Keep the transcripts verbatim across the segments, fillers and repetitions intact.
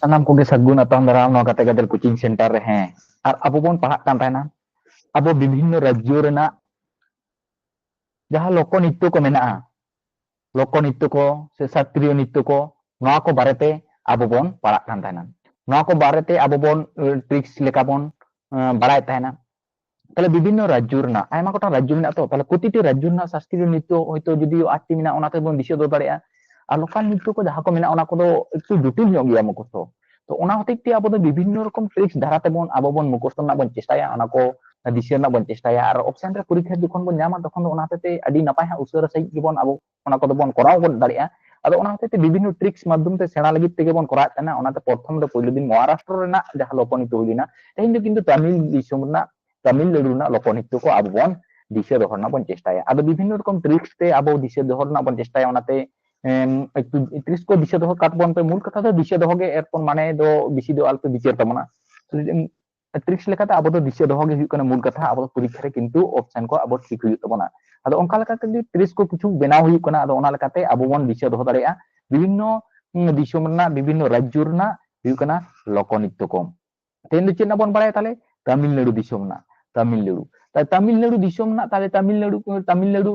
ᱥᱟᱱᱟᱢ ᱠᱚᱜᱮ ᱥᱟᱹᱜᱩᱱ ᱟᱛᱟᱝ ᱫᱟᱨᱟᱢ ᱱᱚᱣᱟ ᱜᱟᱛᱮ ᱜᱟᱫᱮᱞ ᱠᱳᱪᱤᱝ ᱥᱮᱱᱴᱟᱨ ᱨᱮ᱾ ᱦᱮᱸ, ᱟᱨ ᱟᱵᱚ ᱵᱚᱱ ᱯᱟᱲᱦᱟᱜ ᱠᱟᱱ ᱛᱟᱦᱮᱱᱟ ᱟᱵᱚ ᱵᱤᱵᱷᱤᱱᱱᱚ ᱨᱟᱡᱽᱡᱚ ᱨᱮᱱᱟᱜ ᱡᱟᱦᱟᱸ ᱞᱳᱠᱚ ᱱᱤᱛᱛᱚ ᱠᱚ ᱢᱮᱱᱟᱜᱼᱟ, ᱞᱳᱠᱚ ᱱᱤᱛᱛᱚ ᱠᱚ ᱥᱮ ᱥᱟᱥᱛᱨᱤᱭᱚ ᱱᱤᱛᱛᱚ ᱠᱚ, ᱱᱚᱣᱟ ᱠᱚ ᱵᱟᱨᱮᱛᱮ ᱟᱵᱚ ᱵᱚᱱ ᱯᱟᱲᱦᱟᱜ ᱠᱟᱱ ᱛᱟᱦᱮᱱᱟ᱾ ᱱᱚᱣᱟ ᱠᱚ ᱵᱟᱨᱮᱛᱮ ᱟᱵᱚ ᱵᱚᱱ ᱴᱨᱤᱠᱥ ᱞᱮᱠᱟ ᱵᱚᱱ ᱵᱟᱲᱟᱭᱮᱫ ᱛᱟᱦᱮᱱᱟ᱾ ᱛᱟᱦᱞᱮ ᱵᱤᱵᱷᱤᱱᱱᱚ ᱨᱟᱡᱽᱡᱚ ᱨᱮᱱᱟᱜ ᱟᱭᱢᱟ ᱜᱚᱴᱟᱝ ᱨᱟᱡᱽᱡᱚ ᱢᱮᱱᱟᱜᱼᱟ ᱛᱚ, ᱛᱟᱦᱞᱮ ᱯᱨᱚᱛᱤᱴᱤ ᱨᱟᱡᱽᱡᱚ ᱨᱮᱱᱟᱜ ᱥᱟᱥᱛᱨᱤᱭᱚ ᱱᱤᱛᱛᱚ ᱦᱚᱭᱛᱳ ᱡᱩᱫᱤ ᱟᱴᱴᱤ ᱢᱮᱱᱟᱜᱼᱟ, ᱚᱱᱟ ᱛᱮᱵᱚᱱ ᱫᱤᱥᱟᱹ ᱫᱚᱦᱚ ᱫᱟᱲᱮᱭᱟᱜᱼᱟ᱾ ᱟᱨ ᱞᱳᱠᱟᱞ ᱱᱤᱛᱛᱚ ᱠᱚ ᱡᱟᱦᱟᱸ ᱠᱚ ᱢᱮᱱᱟᱜᱼᱟ, ᱚᱱᱟ ᱠᱚᱫᱚ ᱮᱠᱴᱩ ᱡᱚᱴᱤᱞ ᱧᱚᱜ ᱜᱮᱭᱟ ᱢᱩᱠᱷᱚᱥᱛᱚ᱾ ᱛᱚ ᱚᱱᱟ ᱦᱚᱛᱮᱡ ᱛᱮ ᱟᱵᱚ ᱫᱚ ᱵᱤᱵᱷᱤᱱᱱᱚ ᱨᱚᱠᱚᱢ ᱴᱨᱤᱠᱥ ᱫᱷᱟᱨᱟ ᱛᱮᱵᱚᱱ ᱟᱵᱚ ᱵᱚᱱ ᱢᱩᱠᱷᱚᱥᱛᱚ ᱨᱮᱱᱟᱜ ᱵᱚᱱ ᱪᱮᱥᱴᱟᱭᱟ, ᱚᱱᱟ ᱠᱚ ᱫᱤᱥᱟᱹ ᱨᱮᱱᱟᱜ ᱵᱚᱱ ᱪᱮᱥᱴᱟᱭᱟ᱾ ᱟᱨ ᱚᱯᱥᱮᱱ ᱨᱮ ᱯᱚᱨᱤᱠᱠᱷᱟ ᱡᱚᱠᱷᱚᱱ ᱵᱚᱱ ᱧᱟᱢᱟ, ᱛᱚᱠᱷᱚᱱ ᱫᱚ ᱚᱱᱟ ᱦᱚᱛᱮᱡ ᱛᱮ ᱟᱹᱰᱤ ᱱᱟᱯᱟᱭ ᱦᱟᱸᱜ ᱩᱥᱟᱹᱨᱟ ᱥᱟᱺᱦᱤᱡ ᱜᱮᱵᱚᱱ ᱟᱵᱚ ᱚᱱᱟ ᱠᱚᱫᱚ ᱵᱚᱱ ᱠᱚᱨᱟᱣ ᱜᱚᱫ ᱫᱟᱲᱮᱭᱟᱜᱼᱟ᱾ ᱟᱫᱚ ᱚᱱᱟ ᱦᱚᱛᱮᱡ ᱛᱮ ᱵᱤᱵᱷᱤᱱᱱᱚ ᱴᱨᱤᱠᱥ ᱢᱟᱫᱽᱫᱷᱚᱢ ᱛᱮ ᱥᱮᱬᱟ ᱞᱟᱹᱜᱤᱫ ᱛᱮᱜᱮ ᱵᱚᱱ ᱠᱚᱨᱟᱣᱮᱫ ᱛᱟᱦᱮᱱᱟ᱾ ᱚᱱᱟᱛᱮ ᱯᱨᱚᱛᱷᱚᱢ ᱫᱚ ᱯᱳᱭᱞᱳ ᱫᱤᱱ ᱢᱚᱦᱟᱨᱟᱥᱴᱨᱚ ᱨᱮᱱᱟᱜ ᱡᱟᱦᱟᱸ ᱞᱳᱠᱚ ᱱᱤᱛᱛᱚ ᱦᱩᱭ ᱞᱮᱱᱟ, ᱛᱮᱦᱮᱧ ᱫᱚ ᱠᱤᱱᱛᱩ ᱛᱟᱢᱤᱞ ᱫᱤᱥᱚᱢ ᱨᱮᱱᱟᱜ, ᱛᱟᱢᱤᱞᱱᱟᱲᱩ ᱨᱮᱱᱟᱜ ᱞᱳᱠᱚ ᱱᱤᱛᱛᱚ ᱠᱚ ᱟᱵᱚ ᱵᱚᱱ ᱫᱤᱥᱟᱹ ᱫᱚᱦᱚ ᱨᱮᱱᱟᱜ ᱵᱚᱱ ᱪᱮᱥᱴᱟᱭᱟ᱾ ᱟᱫᱚ ᱵᱤᱵᱷᱤᱱᱱᱚ ᱨᱚᱠᱚᱢ ᱴᱨᱤᱠᱥ ᱛᱮ ᱟᱵᱚ ᱫᱤᱥᱟᱹ ᱫᱚᱦᱚ ᱨᱮᱱᱟᱜ ᱵᱚᱱ ᱪᱮᱥᱴᱟᱭᱟ᱾ ᱚᱱᱟᱛᱮ ᱮᱢ, ᱮᱠᱴᱩ ᱴᱨᱤᱠᱥ ᱠᱚ ᱫᱤᱥᱟᱹ ᱫᱚᱦᱚ ᱠᱟᱜ ᱵᱚᱱ ᱯᱮ᱾ ᱢᱩᱞ ᱠᱟᱛᱷᱟ ᱫᱚ ᱫᱤᱥᱟᱹ ᱫᱚᱦᱚ ᱜᱮ, ᱮᱨᱯᱚᱨ ᱢᱟᱱᱮ ᱫᱚ ᱵᱮᱥᱤ ᱫᱚ ᱟᱞᱚᱯᱮ ᱵᱤᱪᱟᱹᱨ ᱛᱟᱵᱚᱱᱟ᱾ ᱴᱨᱤᱠᱥ ᱞᱮᱠᱟᱛᱮ ᱟᱵᱚ ᱫᱚ ᱫᱤᱥᱟᱹ ᱫᱚᱦᱚ ᱜᱮ ᱦᱩᱭᱩᱜ ᱠᱟᱱᱟ ᱢᱩᱞ ᱠᱟᱛᱷᱟ᱾ ᱟᱵᱚ ᱫᱚ ᱯᱚᱨᱤᱠᱠᱷᱟ ᱨᱮ ᱠᱤᱱᱛᱩ ᱚᱯᱥᱮᱱ ᱠᱚ ᱟᱵᱚ ᱴᱷᱤᱠ ᱦᱩᱭᱩᱜ ᱛᱟᱵᱚᱱᱟ᱾ ᱟᱫᱚ ᱚᱱᱠᱟ ᱞᱮᱠᱟ ᱛᱮᱜᱮ ᱴᱨᱤᱠᱥ ᱠᱚ ᱠᱤᱪᱷᱩ ᱵᱮᱱᱟᱣ ᱦᱩᱭᱩᱜ ᱠᱟᱱᱟ᱾ ᱟᱫᱚ ᱚᱱᱟ ᱞᱮᱠᱟᱛᱮ ᱟᱵᱚ ᱵᱚᱱ ᱫᱤᱥᱟᱹ ᱫᱚᱦᱚ ᱫᱟᱲᱮᱭᱟᱜᱼᱟ ᱵᱤᱵᱷᱤᱱᱱᱚ, ᱩᱢ, ᱫᱤᱥᱚᱢ ᱨᱮᱱᱟᱜ, ᱵᱤᱵᱷᱤᱱᱱᱚ ᱨᱟᱡᱽᱡᱚ ᱨᱮᱱᱟᱜ ᱦᱩᱭᱩᱜ ᱠᱟᱱᱟ ᱞᱳᱠᱚ ᱱᱤᱛᱛᱚ ᱠᱚ᱾ ᱛᱮᱦᱮᱧ ᱫᱚ ᱪᱮᱫ ᱨᱮᱱᱟᱜ ᱵᱚᱱ ᱵᱟᱲᱟᱭᱟ ᱛᱟᱦᱞᱮ? ᱛᱟᱢᱤᱞᱱᱟᱲᱩ ᱫᱤᱥᱚᱢ ᱨᱮᱱᱟᱜ, ᱛᱟᱢᱤᱞᱱᱟᱲᱩ᱾ ᱛᱟᱦᱞᱮ ᱛᱟᱢᱤᱞᱱᱟᱲᱩ ᱫᱤᱥᱚᱢ ᱨᱮᱱᱟᱜ, ᱛᱟᱦᱞᱮ ᱛᱟᱢᱤᱞᱱᱟᱲᱩ, ᱛᱟᱢᱤᱞᱱᱟᱲᱩ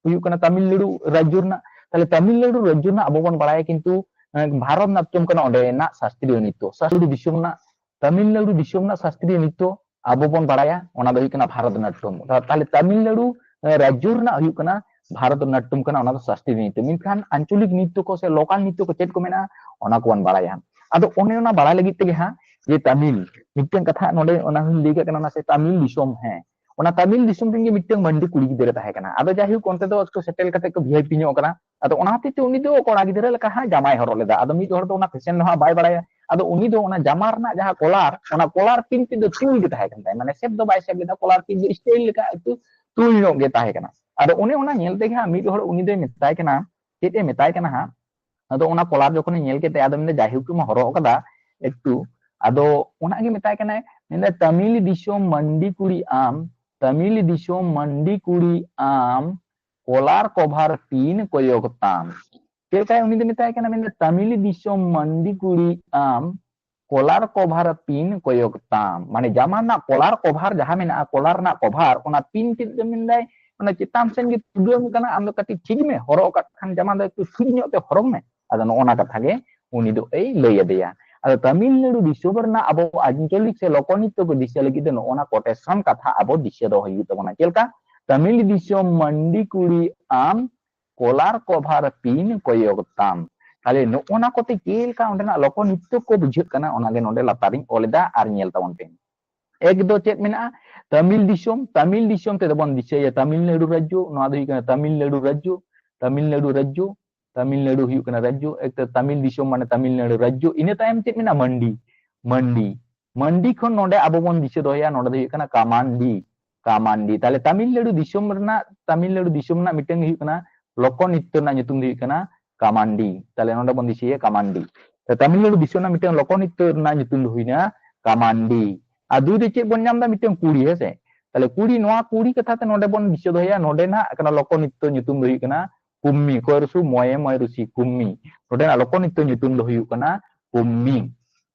ᱦᱩᱭᱩᱜ ᱠᱟᱱᱟ ᱛᱟᱢᱤᱞᱱᱟᱲᱩ ᱨᱟᱡᱽᱡᱚ ᱨᱮᱱᱟᱜ᱾ ᱛᱟᱦᱞᱮ ᱛᱟᱢᱤᱞᱱᱟᱲᱩ ᱨᱟᱡᱽᱡᱚ ᱨᱮᱱᱟᱜ ᱟᱵᱚ ᱵᱚᱱ ᱵᱟᱲᱟᱭᱟ ᱠᱤᱱᱛᱩ, ᱮᱸ, ᱵᱷᱟᱨᱚᱛ ᱱᱟᱴᱴᱚᱢ ᱠᱟᱱᱟ ᱚᱸᱰᱮ ᱨᱮᱱᱟᱜ ᱥᱟᱥᱛᱨᱤᱭᱚ ᱱᱨᱤᱛᱛᱚ᱾ ᱥᱟᱥᱛᱨᱤᱭᱚ ᱫᱤᱥᱚᱢ ᱨᱮᱱᱟᱜ, ᱛᱟᱢᱤᱞᱱᱟᱲᱩ ᱫᱤᱥᱚᱢ ᱨᱮᱱᱟᱜ ᱥᱟᱥᱛᱨᱤᱭᱚ ᱱᱨᱤᱛᱛᱚ ᱟᱵᱚ ᱵᱚᱱ ᱵᱟᱲᱟᱭᱟ, ᱚᱱᱟ ᱫᱚ ᱦᱩᱭᱩᱜ ᱠᱟᱱᱟ ᱵᱷᱟᱨᱚᱛ ᱱᱟᱴᱴᱚᱢ᱾ ᱛᱟ-, ᱛᱟᱦᱞᱮ ᱛᱟᱢᱤᱞᱱᱟᱲᱩ, ᱮᱸ, ᱨᱟᱡᱽᱡᱚ ᱨᱮᱱᱟᱜ ᱦᱩᱭᱩᱜ ᱠᱟᱱᱟ ᱵᱷᱟᱨᱚᱛ ᱱᱟᱴᱴᱚᱢ ᱠᱟᱱᱟ, ᱚᱱᱟ ᱫᱚ ᱥᱟᱥᱛᱨᱤᱭᱚ ᱱᱨᱤᱛᱛᱚ᱾ ᱢᱮᱱᱠᱷᱟᱱ ᱟᱧᱪᱚᱞᱤᱠ ᱱᱨᱤᱛᱛᱚ ᱠᱚ ᱥᱮ ᱞᱳᱠᱟᱞ ᱱᱨᱤᱛᱛᱚ ᱠᱚ ᱪᱮᱫ ᱠᱚ ᱢᱮᱱᱟᱜᱼᱟ, ᱚᱱᱟ ᱠᱚᱵᱚᱱ ᱵᱟᱲᱟᱭᱟ᱾ ᱟᱫᱚ ᱚᱱᱮ ᱚᱱᱟ ᱵᱟᱲᱟᱭ ᱞᱟᱹᱜᱤᱫ ᱛᱮᱜᱮ ᱦᱟᱸᱜ ᱡᱮ ᱛᱟᱢᱤᱞ, ᱢᱤᱫᱴᱟᱝ ᱠᱟᱛᱷᱟ ᱱᱚᱰᱮ ᱚᱱᱟ ᱦᱚᱸᱧ ᱞᱟᱹᱭ ᱠᱟᱜ ᱠᱟᱱᱟ, ᱚᱱᱟ ᱥᱮ ᱛᱟᱢᱤᱞ ᱫᱤᱥᱚᱢ, ᱦᱮᱸ, ᱚᱱᱟ ᱛᱟᱢᱤᱞ ᱫᱤᱥᱚᱢ ᱨᱮᱱ ᱜᱮ ᱢᱤᱫᱴᱟᱝ ᱢᱟᱱᱰᱤ ᱠᱩᱲᱤ ᱜᱤᱫᱽᱨᱟᱹ ᱛᱟᱦᱮᱸ ᱠᱟᱱᱟ᱾ ᱟᱫᱚ ᱡᱟᱭᱦᱳᱠ, ᱚᱱᱛᱮ ᱫᱚ ᱮᱠᱴᱩ ᱥᱮᱴᱮᱞ ᱠᱟᱛᱮ ᱠᱚ ᱵᱷᱤ ᱟᱭ ᱯᱤ ᱧᱚᱜ ᱠᱟᱱᱟ᱾ ᱟᱫᱚ ᱚᱱᱟ ᱦᱚᱛᱮᱡ ᱛᱮ ᱩᱱᱤ ᱫᱚ ᱠᱚᱲᱟ ᱜᱤᱫᱽᱨᱟᱹ ᱞᱮᱠᱟ ᱦᱟᱸᱜ ᱡᱟᱢᱟᱭ ᱦᱚᱨᱚᱜ ᱞᱮᱫᱟ᱾ ᱟᱫᱚ ᱢᱤᱫ ᱦᱚᱲ ᱫᱚ ᱚᱱᱟ ᱯᱷᱮᱥᱮᱱ ᱫᱚ ᱦᱟᱸᱜ ᱵᱟᱭ ᱵᱟᱲᱟᱭᱟ᱾ ᱟᱫᱚ ᱩᱱᱤ ᱫᱚ ᱚᱱᱟ ᱡᱟᱢᱟ ᱨᱮᱱᱟᱜ ᱡᱟᱦᱟᱸ ᱠᱚᱞᱟᱨ, ᱚᱱᱟ ᱠᱚᱞᱟᱨ ᱯᱤᱱ ᱛᱮᱫ ᱫᱚ ᱛᱩᱞ ᱜᱮ ᱛᱟᱦᱮᱸ ᱠᱟᱱ ᱛᱟᱭᱟ, ᱢᱟᱱᱮ ᱥᱮᱯ ᱫᱚ ᱵᱟᱭ ᱥᱮᱯ ᱞᱮᱫᱟ, ᱠᱚᱞᱟᱨ ᱯᱤᱱ ᱫᱚ ᱥᱴᱟᱭᱤᱞ ᱞᱮᱠᱟ ᱮᱠᱴᱩ ᱛᱩᱞ ᱧᱚᱜ ᱜᱮ ᱛᱟᱦᱮᱸ ᱠᱟᱱᱟ᱾ ᱟᱫᱚ ᱚᱱᱮ ᱚᱱᱟ ᱧᱮᱞ ᱛᱮᱜᱮ ᱦᱟᱸᱜ ᱢᱤᱫ ᱦᱚᱲ ᱩᱱᱤ ᱫᱚᱭ ᱢᱮᱛᱟᱭ ᱠᱟᱱᱟ, ᱪᱮᱫ ᱮ ᱢᱮᱛᱟᱭ ᱠᱟᱱᱟ ᱦᱟᱸᱜ, ᱟᱫᱚ ᱚᱱᱟ ᱠᱚᱞᱟᱨ ᱡᱚᱠᱷᱚᱱᱮ ᱧᱮᱞ ᱠᱮᱫ ᱛᱟᱭᱟ, ᱟᱫᱚ ᱢᱮᱱᱫᱟ, "ᱡᱟᱭᱦᱳᱠ, ᱮᱢ ᱦᱚᱨᱚᱜ ᱟᱠᱟᱫᱟ ᱮᱠᱴᱩ", ᱟᱫᱚ ᱚᱱᱟ ᱜᱮ ᱢᱮᱛᱟᱭ ᱠᱟᱱᱟᱭ, ᱢᱮᱱᱫᱟ, "ᱛᱟᱢᱤᱞ ᱫᱤᱥᱚᱢ ᱢᱟᱱᱰᱤ ᱠᱩᱲᱤ ᱟᱢ, ᱛᱟᱢᱤᱞ ᱫᱤᱥᱚᱢ ᱢᱟᱱᱰᱤ ᱠᱩᱲᱤ ᱟᱢ, ᱠᱚᱞᱟᱨ ᱠᱚᱵᱷᱟᱨ ᱯᱤᱱ ᱠᱚᱭᱚᱜ ᱛᱟᱢ, ᱪᱮᱫ ᱞᱮᱠᱟ ᱩᱱᱤ ᱫᱚ ᱢᱮᱛᱟᱭ ᱠᱟᱱᱟ, ᱢᱮᱱᱫᱟ, "ᱛᱟᱢᱤᱞ ᱫᱤᱥᱚᱢ ᱢᱟᱱᱰᱤ ᱠᱩᱲᱤ ᱟᱢ, ᱠᱚᱞᱟᱨ ᱠᱚᱵᱷᱟᱨ ᱯᱤᱱ ᱠᱚᱭᱚᱜ ᱛᱟᱢ", ᱢᱟᱱᱮ ᱡᱟᱢᱟ ᱨᱮᱱᱟᱜ ᱠᱚᱞᱟᱨ ᱠᱚᱵᱷᱟᱨ ᱡᱟᱦᱟᱸ ᱢᱮᱱᱟᱜᱼᱟ, ᱠᱚᱞᱟᱨ ᱨᱮᱱᱟᱜ ᱠᱚᱵᱷᱟᱨ, ᱚᱱᱟ ᱯᱤᱱ ᱛᱮᱫ ᱫᱚ ᱢᱮᱱᱫᱟᱭ ᱚᱱᱟ ᱪᱮᱛᱟᱱ ᱥᱮᱱ ᱜᱮ ᱛᱩᱫᱟᱹᱢ ᱠᱟᱱᱟ, ᱟᱢ ᱫᱚ ᱠᱟᱹᱴᱤᱡ ᱴᱷᱤᱠ ᱢᱮ, ᱦᱚᱨᱚᱜ ᱟᱠᱟᱫ ᱠᱷᱟᱱ ᱡᱟᱢᱟ ᱫᱚ ᱮᱠᱴᱩ ᱴᱷᱤᱠ ᱧᱚᱜ ᱛᱮ ᱦᱚᱨᱚᱜ ᱢᱮ᱾ ᱟᱫᱚ ᱱᱚᱜᱼᱚ ᱱᱟ ᱠᱟᱛᱷᱟ ᱜᱮ ᱩᱱᱤ ᱫᱚ ᱮᱭ ᱞᱟᱹᱭ ᱟᱫᱮᱭᱟ᱾ ᱟᱫᱚ ᱛᱟᱢᱤᱞᱱᱟᱲᱩ ᱫᱤᱥᱚᱢ ᱨᱮᱱᱟᱜ ᱟᱵᱚ ᱟᱧᱪᱚᱞᱤᱠ ᱥᱮ ᱞᱳᱠᱚᱱᱤᱛᱛᱚ ᱠᱚ ᱫᱤᱥᱟᱹ ᱞᱟᱹᱜᱤᱫ ᱫᱚ ᱱᱚᱜᱼᱚ ᱱᱟ ᱠᱚᱴᱮᱥᱚᱱ ᱠᱟᱛᱷᱟ ᱟᱵᱚ ᱫᱤᱥᱟᱹ ᱫᱚᱦᱚ ᱦᱩᱭᱩᱜ ᱛᱟᱵᱚᱱᱟ᱾ ᱪᱮᱫ ᱞᱮᱠᱟ? "ᱛᱟᱢᱤᱞ ᱫᱤᱥᱚᱢ ᱢᱟᱱᱰᱤ ᱠᱩᱲᱤ ᱟᱢ, ᱠᱚᱞᱟᱨ ᱠᱚᱵᱷᱟᱨ ᱯᱤᱱ ᱠᱚᱭᱚᱜ ᱛᱟᱢ᱾" ᱛᱟᱦᱞᱮ ᱱᱚᱜᱼᱚ ᱱᱟ ᱠᱚᱛᱮ ᱪᱮᱫ ᱞᱮᱠᱟ ᱚᱸᱰᱮᱱᱟᱜ ᱞᱳᱠᱚᱱᱤᱛᱛᱚ ᱠᱚ ᱵᱩᱡᱷᱟᱹᱜ ᱠᱟᱱᱟ, ᱚᱱᱟᱜᱮ ᱱᱚᱰᱮ ᱞᱟᱛᱟᱨᱤᱧ ᱚᱞ ᱮᱫᱟ ᱟᱨ ᱧᱮᱞ ᱛᱟᱵᱚᱱ ᱯᱮ᱾ ᱮᱠ ᱫᱚ ᱪᱮᱫ ᱢᱮᱱᱟᱜᱼᱟ? ᱛᱟᱢᱤᱞ ᱫᱤᱥᱚᱢ, ᱛᱟᱢᱤᱞ ᱫᱤᱥᱚᱢ ᱛᱮᱫᱚ ᱵᱚᱱ ᱫᱤᱥᱟᱹᱭᱟ ᱛᱟᱢᱤᱞᱱᱟᱲᱩ ᱨᱟᱡᱽᱡᱚ, ᱱᱚᱣᱟ ᱫᱚ ᱦᱩᱭᱩᱜ ᱠᱟᱱᱟ ᱛᱟᱢᱤᱞᱱᱟᱲᱩ ᱨᱟᱡᱽᱡᱚ, ᱛᱟᱢᱤᱞᱱᱟᱲᱩ ᱨᱟᱡᱽᱡᱚ, ᱛᱟᱢᱤᱞᱱᱟᱲᱩ ᱦᱩᱭᱩᱜ ᱠᱟᱱᱟ ᱨᱟᱡᱽᱡᱚ, ᱮᱠ ᱛᱟᱢᱤᱞ ᱫᱤᱥᱚᱢ ᱢᱟᱱᱮ ᱛᱟᱢᱤᱞᱱᱟᱲᱩ ᱨᱟᱡᱽᱡᱚ᱾ ᱤᱱᱟᱹ ᱛᱟᱭᱚᱢ ᱪᱮᱫ ᱢᱮᱱᱟᱜᱼᱟ? ᱢᱟᱱᱰᱤ, ᱢᱟᱱᱰᱤ, ᱢᱟᱱᱰᱤ ᱠᱷᱚᱱ ᱱᱚᱰᱮ ᱟᱵᱚ ᱵᱚᱱ ᱫᱤᱥᱟᱹ ᱫᱚᱦᱚᱭᱟ, ᱱᱚᱰᱮ ᱫᱚ ᱦᱩᱭᱩᱜ ᱠᱟᱱᱟ ᱠᱟᱢᱟᱱᱰᱤ, ᱠᱟᱢᱟᱱᱰᱤ᱾ ᱛᱟᱦᱞᱮ ᱛᱟᱢᱤᱞᱱᱟᱲᱩ ᱫᱤᱥᱚᱢ ᱨᱮᱱᱟᱜ, ᱛᱟᱢᱤᱞᱱᱟᱲᱩ ᱫᱤᱥᱚᱢ ᱨᱮᱱᱟᱜ ᱢᱤᱫᱴᱟᱝ ᱦᱩᱭᱩᱜ ᱠᱟᱱᱟ ᱞᱳᱠᱚᱱᱤᱛᱛᱚ ᱨᱮᱱᱟᱜ ᱧᱩᱛᱩᱢ ᱫᱚ ᱦᱩᱭᱩᱜ ᱠᱟᱱᱟ ᱠᱟᱢᱟᱱᱰᱤ᱾ ᱛᱟᱦᱞᱮ ᱱᱚᱰᱮ ᱵᱚᱱ ᱫᱤᱥᱟᱹᱭᱟ ᱠᱟᱢᱟᱱᱰᱤ᱾ ᱛᱟᱦᱞᱮ ᱛᱟᱢᱤᱞᱱᱟᱲᱩ ᱫᱤᱥᱚᱢ ᱨᱮᱱᱟᱜ ᱢᱤᱫᱴᱟᱝ ᱞᱳᱠᱚᱱᱤᱛᱛᱚ ᱨᱮᱱᱟᱜ ᱧᱩᱛᱩᱢ ᱫᱚ ᱦᱩᱭᱱᱟ ᱠᱟᱢᱟᱱᱰᱤ᱾ ᱟᱨ ᱫᱩᱭ ᱨᱮ ᱪᱮᱫ ᱵᱚᱱ ᱧᱟᱢ ᱮᱫᱟ? ᱢᱤᱫᱴᱟᱝ ᱠᱩᱲᱤ, ᱦᱮᱸ ᱥᱮ? ᱛᱟᱦᱞᱮ ᱠᱩᱲᱤ, ᱱᱚᱣᱟ ᱠᱩᱲᱤ ᱠᱟᱛᱷᱟ ᱛᱮ ᱱᱚᱰᱮ ᱵᱚᱱ ᱫᱤᱥᱟᱹ ᱫᱚᱦᱚᱭᱟ, ᱱᱚᱰᱮᱱᱟᱜ ᱠᱟᱱᱟ ᱞᱳᱠᱚᱱᱤᱛᱛᱚ ᱧᱩᱛᱩᱢ ᱫᱚ ᱦᱩᱭᱩᱜ ᱠᱟᱱᱟ ᱠᱩᱢᱢᱤ, ᱠᱚᱭ ᱨᱩᱥᱩ ᱢᱚᱭᱮ ᱢᱚᱭ ᱨᱩᱥᱤ ᱠᱩᱢᱢᱤ᱾ ᱱᱚᱰᱮᱱᱟᱜ ᱞᱳᱠᱚᱱᱤᱛᱛᱚ ᱧᱩᱛᱩᱢ ᱫᱚ ᱦᱩᱭᱩᱜ ᱠᱟᱱᱟ ᱠᱩᱢᱢᱤ᱾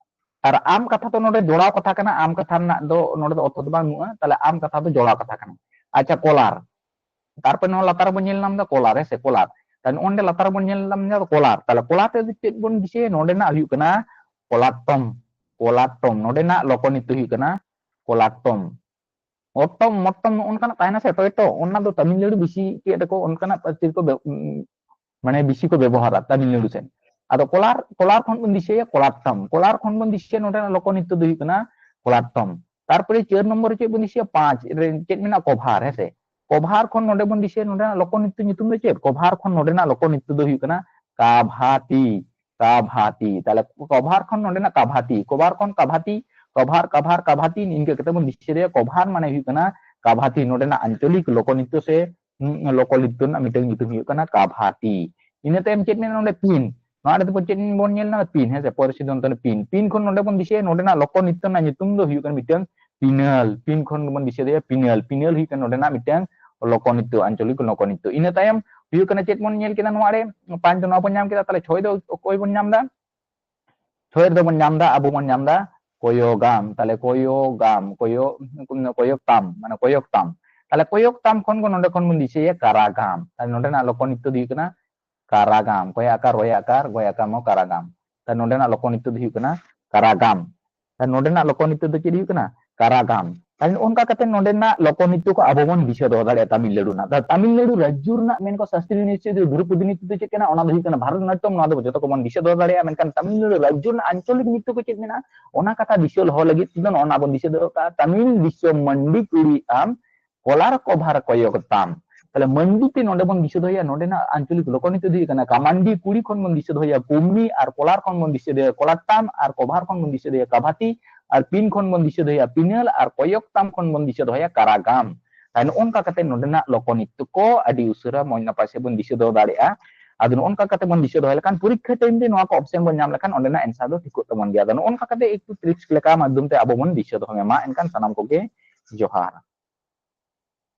ᱟᱨ ᱟᱢ ᱠᱟᱛᱷᱟ ᱫᱚ ᱱᱚᱰᱮ ᱡᱚᱲᱟᱣ ᱠᱟᱛᱷᱟ ᱠᱟᱱᱟ, ᱟᱢ ᱠᱟᱛᱷᱟ ᱨᱮᱱᱟᱜ ᱫᱚ ᱱᱚᱰᱮ ᱫᱚ ᱚᱨᱛᱷᱚ ᱫᱚ ᱵᱟᱹᱱᱩᱜᱼᱟ, ᱛᱟᱦᱞᱮ ᱟᱢ ᱠᱟᱛᱷᱟ ᱫᱚ ᱡᱚᱲᱟᱣ ᱠᱟᱛᱷᱟ ᱠᱟᱱᱟ᱾ ᱟᱪᱪᱷᱟ, ᱠᱚᱞᱟᱨ, ᱛᱟᱨᱯᱚᱨᱮ ᱱᱚᱣᱟ ᱞᱟᱛᱟᱨ ᱨᱮᱵᱚᱱ ᱧᱮᱞ ᱧᱟᱢ ᱮᱫᱟ ᱠᱚᱞᱟᱨ, ᱦᱮᱸ ᱥᱮ, ᱠᱚᱞᱟᱨ᱾ ᱛᱟᱦᱞᱮ ᱱᱚᱜᱼᱚ ᱱᱚᱰᱮ ᱞᱟᱛᱟᱨ ᱨᱮᱵᱚᱱ ᱧᱮᱞ ᱧᱟᱢ ᱮᱫᱟ ᱠᱚᱞᱟᱨ, ᱛᱟᱦᱞᱮ ᱠᱚᱞᱟᱨ ᱛᱮᱫᱚ ᱪᱮᱫ ᱵᱚᱱ ᱫᱤᱥᱟᱹᱭᱟ? ᱱᱚᱰᱮᱱᱟᱜ ᱦᱩᱭᱩᱜ ᱠᱟᱱᱟ ᱠᱚᱞᱟᱴᱴᱚᱢ, ᱠᱚᱞᱟᱴᱴᱚᱢ, ᱱᱚᱰᱮᱱᱟᱜ ᱞᱳᱠᱚᱱᱤᱛᱛᱚ ᱦᱩᱭᱩᱜ ᱠᱟᱱᱟ ᱠᱚᱞᱟᱴᱴᱚᱢ᱾ ᱚᱴᱴᱚᱢ, ᱢᱚᱴᱴᱚᱢ, ᱱᱚᱜᱼᱚ ᱱᱚᱝᱠᱟᱱᱟᱜ ᱛᱟᱦᱮᱱᱟ ᱥᱮ, ᱛᱚᱭ ᱛᱚ, ᱚᱱᱟ ᱫᱚ ᱛᱟᱢᱤᱞᱱᱟᱲᱩ ᱵᱮᱥᱤ ᱪᱮᱫ ᱨᱮᱠᱚ ᱚᱱᱠᱟᱱᱟᱜ ᱯᱟᱹᱨᱥᱤ ᱨᱮᱠᱚ ᱵᱮ-, ᱩᱢ, ᱢᱟᱱᱮ ᱵᱮᱥᱤ ᱠᱚ ᱵᱮᱵᱚᱦᱟᱨᱟ ᱛᱟᱢᱤᱞᱱᱟᱲᱩ ᱥᱮᱫ᱾ ᱟᱫᱚ ᱠᱚᱞᱟᱨ, ᱠᱚᱞᱟᱨ ᱠᱷᱚᱱ ᱵᱚᱱ ᱫᱤᱥᱟᱹᱭᱟ ᱠᱚᱞᱟᱴᱴᱚᱢ, ᱠᱚᱞᱟᱨ ᱠᱷᱚᱱ ᱵᱚᱱ ᱫᱤᱥᱟᱹᱭᱟ ᱱᱚᱰᱮᱱᱟᱜ ᱞᱳᱠᱚᱱᱤᱛᱛᱚ ᱫᱚ ᱦᱩᱭᱩᱜ ᱠᱟᱱᱟ ᱠᱚᱞᱟᱴᱴᱚᱢ᱾ ᱛᱟᱨᱯᱚᱨᱮ ᱪᱟᱨ ᱱᱚᱢᱵᱚᱨ ᱨᱮ ᱪᱮᱫ ᱵᱚᱱ ᱫᱤᱥᱟᱹᱭᱟ? ᱯᱟᱸᱪ ᱨᱮ ᱪᱮᱫ ᱢᱮᱱᱟᱜᱼᱟ? ᱠᱚᱵᱷᱟᱨ, ᱦᱮᱸ ᱥᱮ? ᱠᱚᱵᱷᱟᱨ ᱠᱷᱚᱱ ᱱᱚᱰᱮ ᱵᱚᱱ ᱫᱤᱥᱟᱹᱭᱟ ᱱᱚᱰᱮᱱᱟᱜ ᱞᱳᱠᱚᱱᱤᱛᱛᱚ ᱧᱩᱛᱩᱢ ᱫᱚ ᱪᱮᱫ? ᱠᱚᱵᱷᱟᱨ ᱠᱷᱚᱱ ᱱᱚᱰᱮᱱᱟᱜ ᱞᱳᱠᱚᱱᱤᱛᱛᱚ ᱫᱚ ᱦᱩᱭᱩᱜ ᱠᱟᱱᱟ ᱠᱟᱵᱷᱟᱛᱤ, ᱠᱟᱵᱷᱟᱛᱤ᱾ ᱛᱟᱦᱞᱮ ᱠᱚᱵᱷᱟᱨ ᱠᱷᱚᱱ ᱱᱚᱰᱮᱱᱟᱜ ᱠᱟᱵᱷᱟᱛᱤ, ᱠᱚᱵᱷᱟᱨ ᱠᱷᱚᱱ ᱠᱟᱵᱷᱟᱛᱤ, ᱠᱚᱵᱷᱟᱨ, ᱠᱟᱵᱷᱟᱨ, ᱠᱟᱵᱷᱟᱛᱤ, ᱱᱤᱝᱠᱟᱹ ᱠᱟᱛᱮ ᱵᱚᱱ ᱫᱤᱥᱟᱹᱭᱟ᱾ ᱠᱚᱵᱷᱟᱨ ᱢᱟᱱᱮ ᱦᱩᱭᱩᱜ ᱠᱟᱱᱟ ᱠᱟᱵᱷᱟᱛᱤ, ᱱᱚᱰᱮᱱᱟᱜ ᱟᱧᱪᱚᱞᱤᱠ ᱞᱳᱠᱚᱱᱤᱛᱛᱚ ᱥᱮ, ᱩᱸ, ᱞᱳᱠᱚᱱᱤᱛᱛᱚ ᱨᱮᱱᱟᱜ ᱢᱤᱫᱴᱟᱝ ᱧᱩᱛᱩᱢ ᱦᱩᱭᱩᱜ ᱠᱟᱱᱟ ᱠᱟᱵᱷᱟᱛᱤ᱾ ᱤᱱᱟᱹ ᱛᱟᱭᱚᱢ ᱪᱮᱫ ᱢᱮᱱᱟᱜᱼᱟ ᱱᱚᱰᱮ? ᱯᱤᱱ᱾ ᱱᱚᱣᱟ ᱨᱮᱫᱚ ᱪᱮᱫ ᱵᱚᱱ ᱧᱮᱞ ᱧᱟᱢᱟ? ᱯᱤᱱ, ᱦᱮᱸ ᱥᱮ, ᱯᱚᱨᱤᱥᱤᱫᱷᱚᱱᱛᱚ ᱨᱮ ᱯᱤᱱ᱾ ᱯᱤᱱ ᱠᱷᱚᱱ ᱱᱚᱰᱮ ᱵᱚᱱ ᱫᱤᱥᱟᱹᱭᱟ ᱱᱚᱰᱮᱱᱟᱜ ᱞᱳᱠᱚᱱᱤᱛᱛᱚ ᱨᱮᱱᱟᱜ ᱧᱩᱛᱩᱢ ᱫᱚ ᱦᱩᱭᱩᱜ ᱠᱟᱱᱟ ᱢᱤᱫᱴᱟᱝ ᱯᱤᱱᱟᱞ᱾ ᱯᱤᱱ ᱠᱷᱚᱱ ᱵᱚᱱ ᱫᱤᱥᱟᱹᱭᱟ ᱯᱤᱱᱟᱞ᱾ ᱯᱤᱱᱟᱞ ᱦᱩᱭᱩᱜ ᱠᱟᱱᱟ ᱱᱚᱰᱮᱱᱟᱜ ᱢᱤᱫᱴᱟᱝ ᱞᱳᱠᱚᱱᱤᱛᱛᱚ, ᱟᱧᱪᱚᱞᱤᱠ ᱞᱳᱠᱚᱱᱤᱛᱛᱚ᱾ ᱤᱱᱟᱹ ᱛᱟᱭᱚᱢ ᱦᱩᱭᱩᱜ ᱠᱟᱱᱟ ᱪᱮᱫ ᱵᱚᱱ ᱧᱮᱞ ᱠᱮᱫᱟ ᱱᱚᱣᱟ ᱨᱮ? ᱯᱟᱸᱪ ᱫᱚ ᱱᱚᱣᱟ ᱵᱚᱱ ᱧᱟᱢ ᱠᱮᱫᱟ, ᱛᱟᱦᱞᱮ ᱪᱷᱚᱭ ᱫᱚ ᱚᱠᱚᱭ ᱵᱚᱱ ᱧᱟᱢ ᱮᱫᱟ? ᱪᱷᱚᱭ ᱨᱮᱫᱚ ᱵᱚᱱ ᱧᱟᱢ ᱮᱫᱟ, ᱟᱵᱚ ᱵᱚᱱ ᱧᱟᱢ ᱮᱫᱟ ᱠᱚᱭᱚᱜᱟᱢ, ᱛᱟᱦᱞᱮ ᱠᱚᱭᱚ, ᱠᱚᱭᱚᱜ ᱛᱟᱢ, ᱢᱟᱱᱮ ᱠᱚᱭᱚᱜ ᱛᱟᱢ᱾ ᱛᱟᱦᱞᱮ ᱠᱚᱭᱚᱜ ᱛᱟᱢ ᱠᱷᱚᱱ ᱵᱚᱱ, ᱱᱚᱰᱮ ᱠᱷᱚᱱ ᱵᱚᱱ ᱫᱤᱥᱟᱹᱭᱟ ᱠᱟᱨᱟᱜᱟᱢ᱾ ᱛᱟᱦᱞᱮ ᱱᱚᱰᱮᱱᱟᱜ ᱞᱚᱠᱚ ᱱᱤᱛᱭᱚ ᱫᱚ ᱦᱩᱭᱩᱜ ᱠᱟᱱᱟ ᱠᱟᱨᱟᱜᱟᱢ, ᱠᱚᱭᱟ ᱟᱠᱟᱨ, ᱨᱚᱭᱟ ᱟᱠᱟᱨ, ᱜᱚᱭᱟ ᱟᱠᱟᱨ, ᱢᱚ, ᱠᱟᱨᱟᱜᱟᱢ᱾ ᱛᱟᱦᱞᱮ ᱱᱚᱰᱮᱱᱟᱜ ᱞᱚᱠᱚ ᱱᱤᱛᱭᱚ ᱫᱚ ᱦᱩᱭᱩᱜ ᱠᱟᱱᱟ ᱠᱟᱨᱟᱜᱟᱢ᱾ ᱛᱟᱦᱞᱮ ᱱᱚᱰᱮᱱᱟᱜ ᱞᱚᱠᱚ ᱱᱤᱛᱭᱚ ᱫᱚ ᱪᱮᱫ ᱦᱩᱭᱩᱜ ᱠᱟᱱᱟ? ᱠᱟᱨᱟᱜᱟᱢ᱾ ᱛᱟᱦᱞᱮ ᱱᱚᱜᱼᱚ ᱱᱚᱝᱠᱟ ᱠᱟᱛᱮ ᱱᱚᱰᱮᱱᱟᱜ ᱞᱚᱠᱚ ᱱᱤᱛᱭᱚ ᱠᱚ ᱟᱵᱚ ᱵᱚᱱ ᱫᱤᱥᱟᱹ ᱫᱚᱦᱚ ᱫᱟᱲᱮᱭᱟᱜᱼᱟ ᱛᱟᱢᱤᱞᱱᱟᱲᱩ ᱨᱮᱱᱟᱜ᱾ ᱛᱟᱦᱞᱮ ᱛᱟᱢᱤᱞᱱᱟᱲᱩ ᱨᱟᱡᱽᱡᱚ ᱨᱮᱱᱟᱜ ᱢᱮᱱ ᱠᱚ ᱥᱟᱥᱛᱨᱤᱭᱚ ᱱᱤᱛᱭᱚ ᱫᱚ, ᱫᱷᱨᱩᱯᱚᱫᱤ ᱱᱤᱛᱭᱚ ᱫᱚ ᱪᱮᱫ ᱠᱟᱱᱟ? ᱚᱱᱟ ᱫᱚ ᱦᱩᱭᱩᱜ ᱠᱟᱱᱟ ᱵᱷᱟᱨᱚᱛ ᱱᱟᱴᱴᱚᱢ, ᱱᱚᱣᱟ ᱫᱚ ᱡᱚᱛᱚ ᱠᱚᱵᱚᱱ ᱫᱤᱥᱟᱹ ᱫᱚᱦᱚ ᱫᱟᱲᱮᱭᱟᱜᱼᱟ᱾ ᱢᱮᱱᱠᱷᱟᱱ ᱛᱟᱢᱤᱞᱱᱟᱲᱩ ᱨᱟᱡᱽᱡᱚ ᱨᱮᱱᱟᱜ ᱟᱧᱪᱚᱞᱤᱠ ᱱᱤᱛᱭᱚ ᱠᱚ ᱪᱮᱫ ᱢᱮᱱᱟᱜᱼᱟ? ᱚᱱᱟ ᱠᱟᱛᱷᱟ ᱫᱤᱥᱟᱹ ᱫᱚᱦᱚ ᱞᱟᱹᱜᱤᱫ ᱛᱮᱫᱚ ᱱᱚᱜᱼᱚ ᱱᱟ ᱵᱚᱱ ᱫᱤᱥᱟᱹ ᱫᱚᱦᱚ ᱠᱟᱜᱼᱟ, ᱛᱟᱢᱤᱞ ᱫᱤᱥᱚᱢ ᱢᱟᱱᱰᱤ ᱠᱩᱲᱤ ᱟᱢ, ᱠᱚᱞᱟᱨ ᱠᱚᱵᱷᱟᱨ ᱠᱚᱭᱚᱜ ᱛᱟᱢ᱾ ᱛᱟᱦᱞᱮ ᱢᱟᱱᱰᱤ ᱛᱮ ᱱᱚᱰᱮ ᱵᱚᱱ ᱫᱤᱥᱟᱹ ᱫᱚᱦᱚᱭᱟ, ᱱᱚᱰᱮᱱᱟᱜ ᱟᱧᱪᱚᱞᱤᱠ ᱞᱚᱠᱚ ᱱᱤᱛᱭᱚ ᱫᱚ ᱦᱩᱭᱩᱜ ᱠᱟᱱᱟ ᱠᱟᱢᱟᱱᱰᱤ, ᱠᱩᱲᱤ ᱠᱷᱚᱱ ᱵᱚᱱ ᱫᱤᱥᱟᱹ ᱫᱚᱦᱚᱭᱟ ᱠᱩᱢᱱᱤ, ᱟᱨ ᱠᱚᱞᱟᱨ ᱠᱷᱚᱱ ᱵᱚᱱ ᱫᱤᱥᱟᱹ ᱫᱚᱦᱚᱭᱟ ᱠᱚᱞᱟᱴᱴᱟᱢ, ᱟᱨ ᱠᱚᱵᱷᱟᱨ ᱠᱷᱚᱱ ᱵᱚᱱ ᱫᱤᱥᱟᱹ ᱫᱚᱦᱚᱭᱟ ᱠᱟᱵᱷᱟᱛᱤ, ᱟᱨ ᱯᱤᱱ ᱠᱷᱚᱱ ᱵᱚᱱ ᱫᱤᱥᱟᱹ ᱫᱚᱦᱚᱭᱟ ᱯᱤᱱᱟᱞ, ᱟᱨ ᱠᱚᱭᱚᱜ ᱛᱟᱢ ᱠᱷᱚᱱ ᱵᱚᱱ ᱫᱤᱥᱟᱹ ᱫᱚᱦᱚᱭᱟ ᱠᱟᱨᱟᱜᱟᱢ᱾ ᱛᱟᱦᱞᱮ ᱱᱚᱜᱼᱚ ᱱᱚᱝᱠᱟ ᱠᱟᱛᱮ ᱱᱚᱰᱮᱱᱟᱜ ᱞᱚᱠᱚ ᱱᱤᱛᱭᱚ ᱠᱚ ᱟᱹᱰᱤ ᱩᱥᱟᱹᱨᱟ ᱢᱚᱸᱡᱽ ᱱᱟᱯᱟᱭ ᱥᱮ ᱵᱚᱱ ᱫᱤᱥᱟᱹ ᱫᱚᱦᱚ ᱫᱟᱲᱮᱭᱟᱜᱼᱟ᱾ ᱟᱫᱚ ᱱᱚᱜᱼᱚ ᱱᱚᱝᱠᱟ ᱠᱟᱛᱮ ᱵᱚᱱ ᱫᱤᱥᱟᱹ ᱫᱚᱦᱚ ᱞᱮᱠᱷᱟᱱ ᱯᱚᱨᱤᱠᱠᱷᱟ time ᱨᱮ ᱱᱚᱣᱟ ᱠᱚ option ᱵᱚᱱ ᱧᱟᱢ ᱞᱮᱠᱷᱟᱱ ᱚᱸᱰᱮᱱᱟᱜ answer ᱫᱚ ᱴᱷᱤᱠᱚᱜ ᱛᱟᱵᱚᱱ ᱜᱮᱭᱟ᱾ ᱟᱫᱚ ᱱᱚᱜᱼᱚ ᱱᱚᱝᱠᱟ ᱠᱟᱛᱮ ᱮᱠᱴᱩ tricks ᱞᱮᱠᱟ ᱢᱟᱫᱽᱫᱷᱚᱢ ᱛᱮ ᱟᱵᱚ ᱵᱚᱱ ᱫᱤᱥᱟᱹ ᱫᱚᱦᱚᱭᱟ᱾ ᱢᱟ ᱮᱱᱠᱷᱟᱱ ᱥᱟᱱᱟᱢ ᱠᱚᱜᱮ ᱡᱚᱦᱟᱨ᱾